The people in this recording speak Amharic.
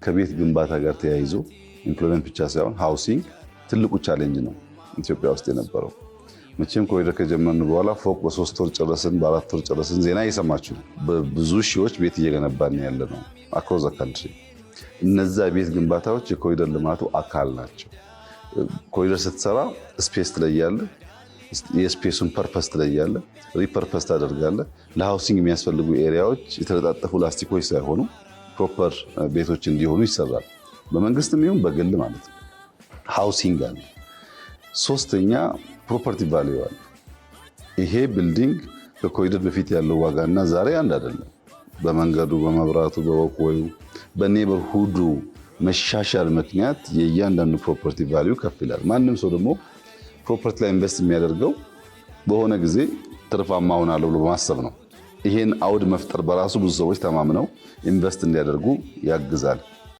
ከቤት ግንባታ ጋር ተያይዞ employment ብቻ ሳይሆን housing ትልቁ challenge ነው ኢትዮጵያ ውስጥ የነበረው። መቼም ኮሪደር ከጀመርን በኋላ ፎቅ በ3 ወር ጨረስን፣ በ4 ወር ጨረስን ዜና እየሰማችሁ ነው። በብዙ ሺዎች ቤት እየገነባን ያለ ነው across the country። እነዛ የቤት ግንባታዎች የኮሪደር ልማቱ አካል ናቸው። ኮሪደር ስትሰራ space ትለያለህ፣ የ space ኡን purpose ትለያለህ፣ repurpose ታደርጋለህ። ለ housing የሚያስፈልጉ area ዎች የተለጣጠፉ ላስቲኮች ሳይሆኑ proper ቤቶች እንዲሆኑ ይሰራል። በመንግስትም ይሁን በግል ማለት ነው። Housing አለ። ሶስተኛ property value አለ። ይሄ building ከኮሪደር በፊት ያለው ዋጋና ዛሬ አንድ አይደለም። በመንገዱ፣ በመብራቱ፣ በ walkway ኡ፣ በ neighborhood ኡ መሻሻል ምክንያት የእያንዳንዱ property value ከፍ ይላል። ማንም ሰው ደግሞ property ላይ invest የሚያደርገው በሆነ ጊዜ ትርፋማ ሆናለሁ ብሎ በማሰብ ነው። ይሄን አውድ መፍጠር በራሱ ብዙ ሰዎች ተማምነው invest እንዲያደርጉ ያግዛል።